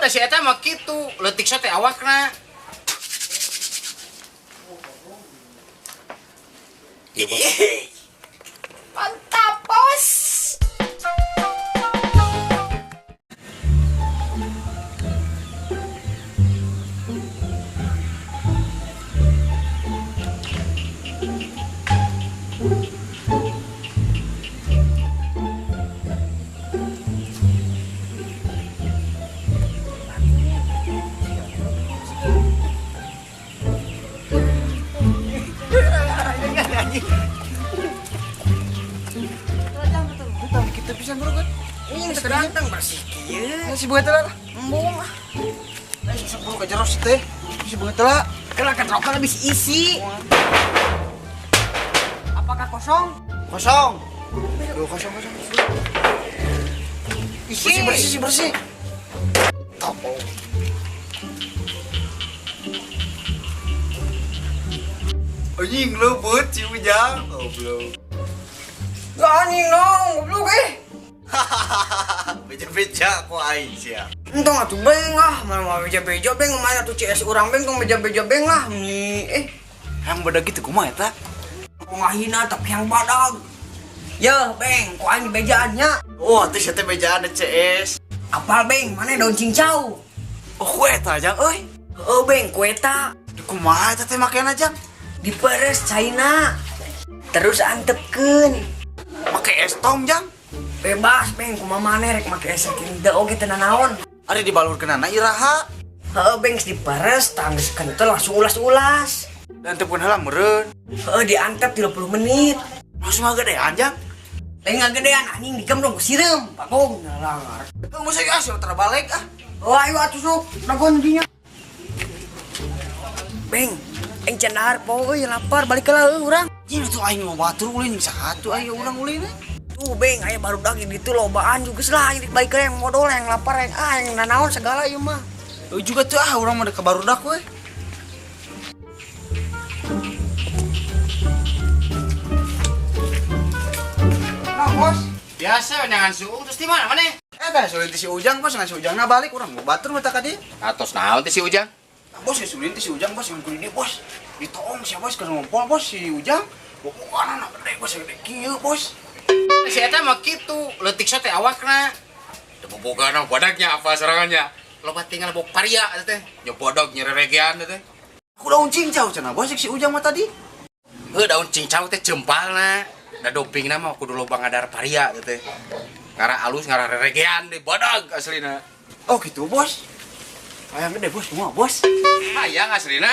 Da si eta mah kitu, leutik sote awakna. Mantap, bos. Ganteng bersih kieu. Si bunga teh lah. Embung ah. Eh susah buru ka jero si teh. Si bunga teh lah. Kela ketrokan lebih isi. Apakah kosong? Kosong. Duh, kosong kosong. Isi. Bersih bersih sih bersih. Top. Anjing luput si Ujang. Goblok. Gak anjing dong, goblok eh. Beja-beja kok aing sia. Entong atuh beng ah, mana beja-beja beng, mana tuh CS urang beng tong beja-beja beng lah. Nih, eh. Yang badag gitu kumaha eta? Ngahina tapi yang badag. Yeuh beng, ku aing bejaannya. Oh, atuh sia teh bejaan CS. Apal beng, mana daun cincau? Oh, ku eta jang euy. Heuh beng, ku eta. Kumaha eta teh makena jang? Diperes caina. Terus antepkeun. Make es tong jang. Bebas beng, kumaha maneh rek make es teu oge teu nanaon. Ari dibalurkeunana iraha. Heuh beng, diperes tanggeus kentel langsung ulas-ulas. Dan antepkeun heula meureun. Heuh diantep 30 menit. Langsung ngagedean jang. Lain ngagedean anjing digemblong ku sireum. Bagong ngalangar. Tunggu saya ah, sia terbalik ah. Oh ayo atuh sok, dagoan dinya. Beng, aing can dahar poho euy lapar balik heula euy urang. Jeung atuh aing mah batur ulin satu aing urang ulin. Tuh beng, aya barudak di ditu lobaan juga lah aing balik heula yang modol yang lapar yang ah yang nanaon segala ieu mah. Euy juga tuh ah urang mah ka barudak we. Nah, bos. Biasa jangan suung terus di mana maneh? Eh teh sulin ti si Ujang bos, ngan si Ujangna balik urang mau batur mah ka dieu. Atos naon teh si Ujang? Nah, bos si sulin ti si Ujang bos yang kudu dieu bos. Ditoong sia bos keur ngompol bos si Ujang. Bobogan anak gede bos gede kieu bos. Si eta mah kitu, leutik sote awakna. Teu bobogan badagnya apa serangannya. Loba tinggal bok paria eta teh. Nya bodag nyereregean eta teh. Aku daun cincau cenah bos si Ujang mah tadi. Heuh daun cincau teh jempalna. Da dopingna mah kudu loba ngadar paria eta teh. Ngarah alus ngarah reregean deui badag aslina. Oh gitu bos. Hayang gede bos semua bos. Hayang aslina.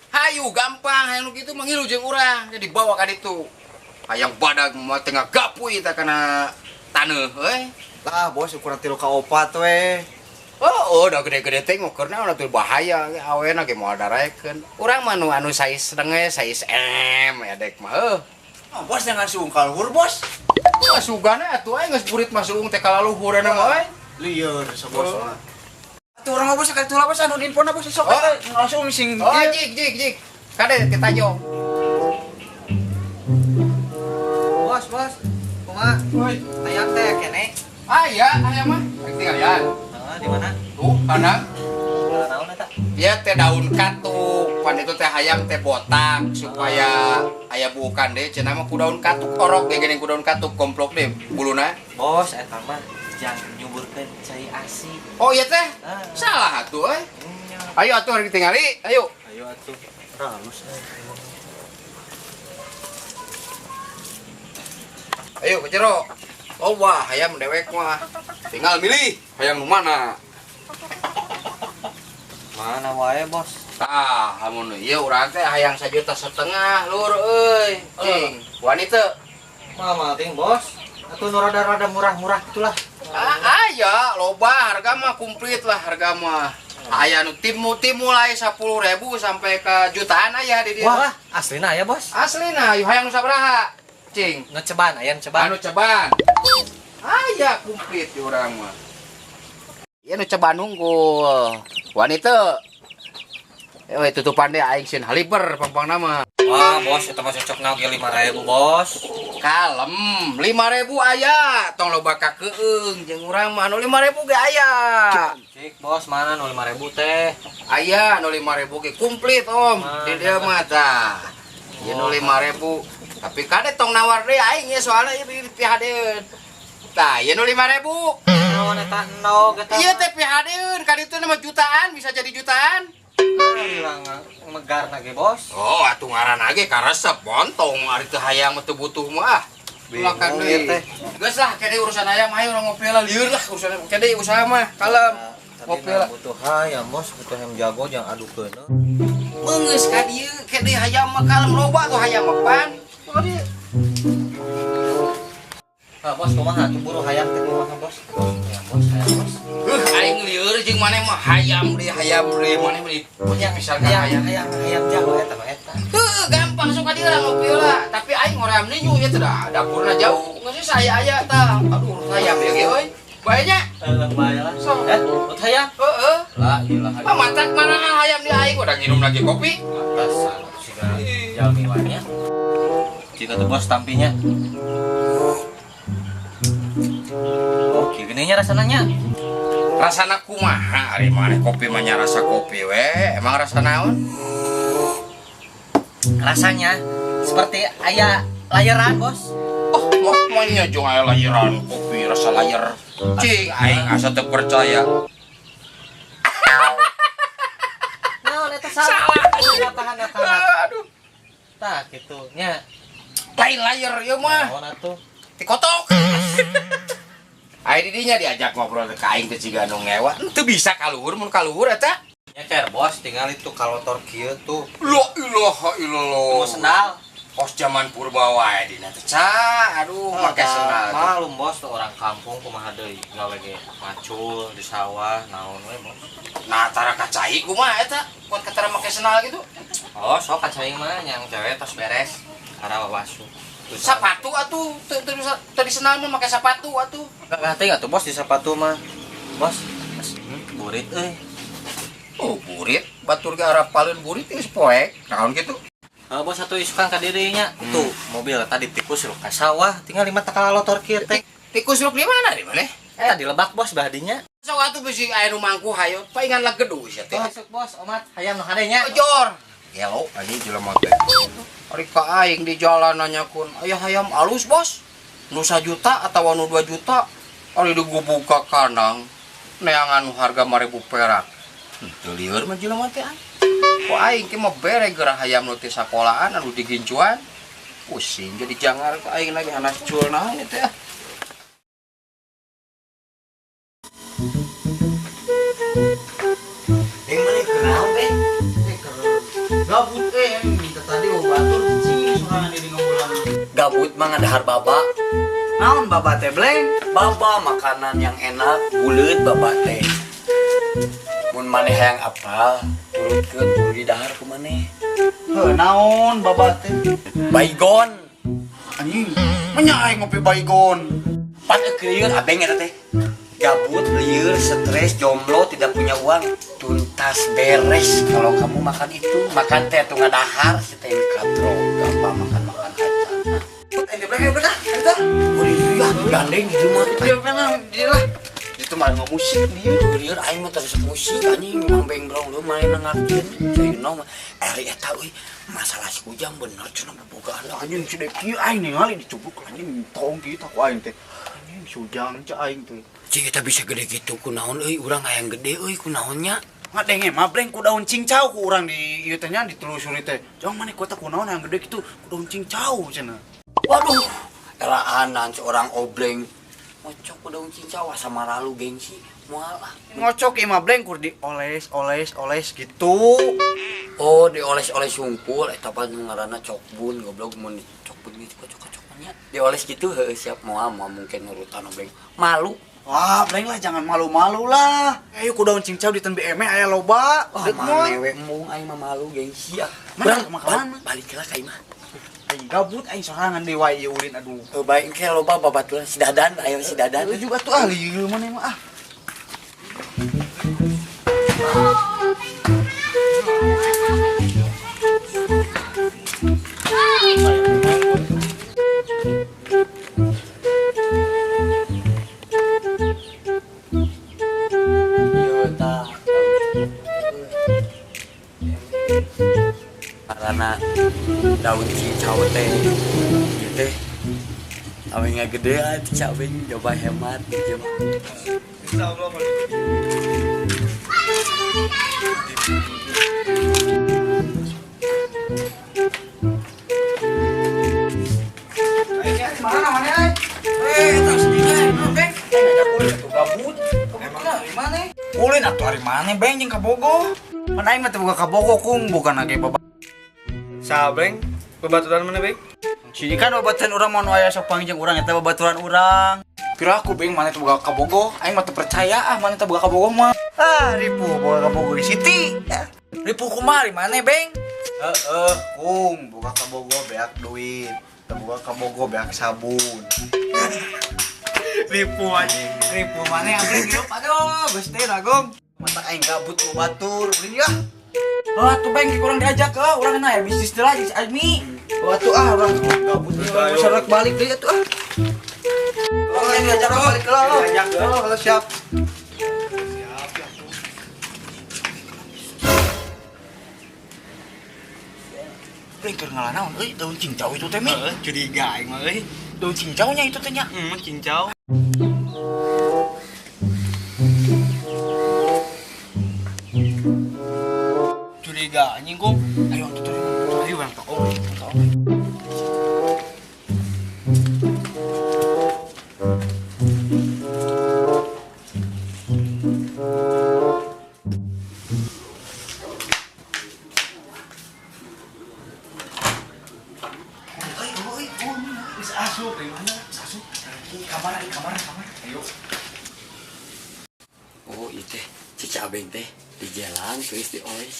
Hayu gampang hayang nu kitu mah ngilu jeung urang jadi bawa ka ditu. Hayang badag mah tengah gapui teh kana taneuh euy. Lah bos ukuran 3 ka 4 we. Oh, udah gede-gede teh ngukurna udah tuh bahaya awena ge moal daraekeun. Urang mah nu anu size sedeng we size M ya dek mah heuh. Oh, bos jangan suung kaluhur bos. Wah sugana atuh aing geus burit mah suung teh kalaluhurana mah euy. Lieur sabos mah. Atuh urang mah bos ka ditu lah bos anu infona bos sok eta langsung sing. Oh, jik jik jik. Kade kita jo. Bos, bos. Kumaha? Woi. Hayang teh kene. Aya, aya mah. Rek tingalian. Heeh, di mana? Tuh, kana. Naon eta? Dia teh daun katuk, pan itu teh hayam teh botak supaya aya bukan deh cenah mah ku daun katuk orok ge geuning ku daun katuk komplok deh buluna. Bos, eta mah jang nyuburkeun cai asi. Oh iya teh. Ah. Salah atuh euy. Ayo atuh rek ditingali, ayo. Ayo atuh. Halus euy. Ayo ke jero. Oh wah, hayam dewek mah. Tinggal milih hayam nu mana. Mana wae, bos? Tah, amun ieu urang teh hayang 1,5 juta lur euy. Cing, wani teu? Mah ting, bos. Atuh nu rada-rada murah-murah gitulah. Ah, aya loba harga mah komplit lah harga mah. Aya nu timu mulai 10.000 sampai ke jutaan aya di dieu. Wah, aslina aya, bos. Aslina, ayo hayang nu sabaraha? Cing. Nu ceban, aya nu ceban. Anu ceban. Aya komplit di urang mah. Ieu nu ceban unggul. Wani teu? Eh, tutupan deh aing sieun haliber pangpangna mah. Wah, bos, eta mah cocokna ge 5.000, bos. Kalem, 5.000 aya, tong loba kakeung jeung urang mah anu 5.000 ge aya. Cik, bos, mana nu 5.000 teh? Aya nu 5.000 ge komplit, Om. Di dieu mah tah. Ieu nu 5.000. Tapi kade tong nawar deui aing ye soalna ieu pihadeun. Tah, ieu nu 5.000. Naon eta endog eta? Ieu teh pihadeun, ka ditu mah jutaan, bisa jadi jutaan. Hilang megar ge, bos. Oh, atuh ngaranna ge karesep bontong ari teu hayang mah teu butuh mah ah. Tulakan deui teh. Geus lah kede urusan hayam ayo urang ngopi lah lieur lah urusan kede usaha mah kalem. Ngopi lah. Butuh hayam, bos, butuh hayam jago jeung adukeun. Meungeus ka dieu kede hayam mah kalem loba tuh hayam mah pan. Ah, bos, kumaha tuh buru hayam teh kumaha, bos? Hayam, bos, hayam, bos. Aing lieur jeung maneh mah hayam deui maneh mah punya pisan ka hayam. Hayam jago eta mah eta. Heuh, gampang sok ka dieu lah ngopi lah. Tapi aing hoream ninyu ieu teh da dapurna jauh. Geus saya aya tah. Aduh, hayam ieu ge euy. Bae nya? Heuh, bae lah. Sok. Buat hayam? Heeh. Lah, ilah. Ah, matak mana hayam di aing udah nginum lagi kopi. Atas siga jalmi wae nya. Jika tuh bos tampinya. Oke, gininya rasanya. Rasana kumaha ari maneh kopi mah nya rasa kopi we. Emang rasa naon? Rasanya seperti aya layeran, bos. Oh, mah nya jeung aya layeran kopi rasa layer. Cing aing asa teu percaya. Naon eta salah. Tahan. Aduh. Tah kitu nya. Lain layer ieu mah. Naon atuh? Tikotok. Aing didinya diajak ngobrol ke aing teh jiga nu ngewa. Teu bisa kaluhur mun kaluhur eta. Nya ker bos tinggal itu kalotor kieu tuh. La ilaha illallah. Teu sendal. Kos zaman purba wae dina teh. Ca, aduh make sendal. Malum bos tuh orang kampung kumaha deui gawe ge macul di sawah naon we bos. Nah tara kacai kumaha eta? Kuat katara make sendal gitu. Oh, sok kacai mah yang cewek tos beres. Ara wawasu. Sepatu atuh teu di sendal mah make sepatu atuh. Ngerti enggak tuh bos di sepatu mah? Bos, burit euy. Oh, burit, batur ge arapaleun burit geus poek. Naon kitu? Bos satu isukan ka dirinya. Tuh, mobil tadi tikus ruk ka sawah, tinggal 5 takalotor kieu teh. Tikus ruk di mana di maneh? Eta di lebak bos bahadinya. Sok atuh bisi aya nu mangku hayo, paingan lah geduh sia teh. Masuk bos, omat hayam nu hade nya. Ojor. Gelo anjing jelema teh. Ari ka aing di jalan nanyakeun, aya hayam alus bos. Nu 1 juta atawa nu 2 juta. Ari digubug ka kandang neangan nu harga 5.000 perak. Teu lieur mah jelema teh. Ku aing ke mah bere geura hayam nu teh sakolaan anu digincuan. Pusing jadi jangar ku aing lagi hanas cul naon ieu teh. Yang mana kunaon teh? Gabut minta tadi mau batur cicing sorangan di ngombolan. Gabut mah ngadahar baba. Naon baba teh bleng? Baba makanan yang enak, buleut baba teh. Mun maneh hayang apal, turutkeun kudu didahar ku maneh. Heuh, naon baba teh? Baygon. Anjing, menya aing ngopi baygon. Pan lieur abeng eta teh. Gabut, lieur, stres, jomblo, tidak punya uang, tuntas beres kalau kamu makan itu. Makan teh tuh ngadahar, si teh katro, gampang makan-makan aja. Eh, bleng, bleng ah, eta. Oh iya, gandeng di rumah. Dia memang dia lah. Itu mah musik dia. Lieur aing mah terus musik anjing, mang bengbrong lu main ngartieun. Cai mah ari eta euy, masalah si Ujang bener cenah bobogaan. Anjing si kieu aing ningali dicubruk anjing tong kieu ku aing teh. Anjing si Ujang cek aing teh. Cing eta bisa gede gitu kunaon euy, urang hayang gede euy kunaon nya. Ngadenge mah bleng ku daun cincau ku urang di ieu teh nya ditelusuri teh. Jang maneh ku eta kunaon hayang gede kitu ku daun cincau cenah. Waduh, eraanan seorang obleng. Ngocok ku daun cincau asa maralu gengsi moal ah. Ngocok ieu mah bleng kur dioles oles oles gitu. Oh, dioles-oles sungkul eta pan ngaranna cokbun goblok mun cokbun gitu kocok-kocok nya. Dioles gitu heueuh siap moal moal mungkin nurutan obleng. Malu. Wah, bleng lah jangan malu-malu lah. Ayo ku daun cincau di tembe eme aya loba. Wah, mane we embung aing mah malu gengsi ah. Mana makanan? Balik lah ka imah. Aing gabut aing sorangan deui wae ieu ulin aduh. Heuh bae engke loba babaturan si Dadan, ayo si Dadan. Lu juga tuh ahli maneh mah ah. Karena daun cincau teh ieu teh abeng ngagedean cica abeng coba hemat gitu mah. Insyaallah. Mana mana euy? Eh, tas beng. Gabut. Gabut mana? Ulin atuh ari maneh beng jeung kabogo. Pan aing mah teu boga kabogo kung, bukan age baba. Sableng, babaturan mana beng? Sini kan babaturan urang mah nu aya sok panggil jeung urang eta babaturan urang. Pira aku beng maneh teu boga kabogo, aing mah teu percaya ah maneh teu boga kabogo mah. Ah, ripuh boga kabogo di Siti. Ripuh kumaha ari maneh beng? Heeh, kung boga kabogo beak duit, teu boga kabogo beak sabun. Ripuh anjing, ripuh maneh abeng hirup aduh, geus teh ragong. Mata aing gabut ku batur, ulin ya. Oh, tuh beng kurang diajak ke urang na ya bisnis deui lah Azmi. Oh, atuh ah urang gabut urang balik deui atuh ah. Oh, aing diajak balik lah. Diajak oh, siap. Beng keur ngalanaon euy daun cincau itu teh mi. Heeh, curiga aing mah euy. Daun cincaunya itu teh nya. Cincau. Curiga anjing kung. Ayo tutur. Ayo urang toong. Asup di mana? Asup. Kamar, kamar, kamar. Ayo. Oh, ieu teh cica abeng teh di jalan terus di ois.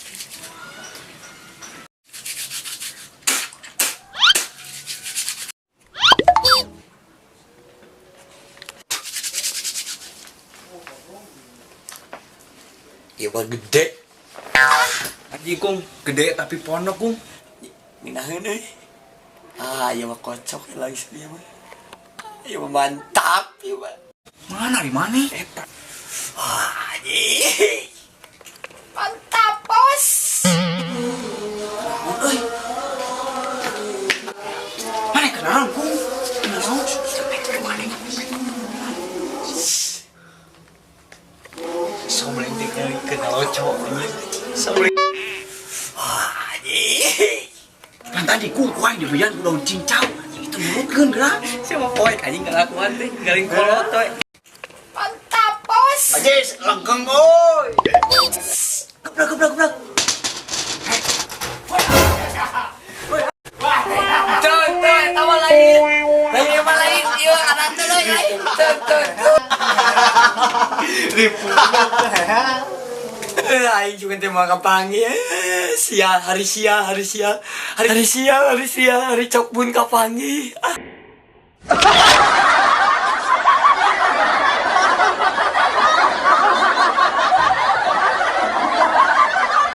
Ieu mah gede. Anjing kung, gede tapi pondok kung. Nginaheun euy. Ah, ieu mah kocok langsung ieu mah. Ieu mah mantap ieu mah. Mana di mana? Eta. Ah, anjing. Mantap, bos. Euy. Mana kenalan kung? Kenalan. Somleng teh kenal cowok anjing. Somleng. Ah, anjing. Kan tadi kung ku aing dibelian ku daun cincau. Anjing itu nurutkeun geura. Siapa poek anjing kelakuan teh garing kolot we. Mantap, bos. Ajis, langgeng euy. Geblak, geblak, geblak. Tuh, tuh, eta mah lain. Lain mah lain, ieu anak teh lain. Tuh, tuh, tuh. Ripuh. Aing juga teh mau kapanggih. Sial, hari sial, hari sial. Hari sial, hari sial, hari cok pun kapanggih. Ah.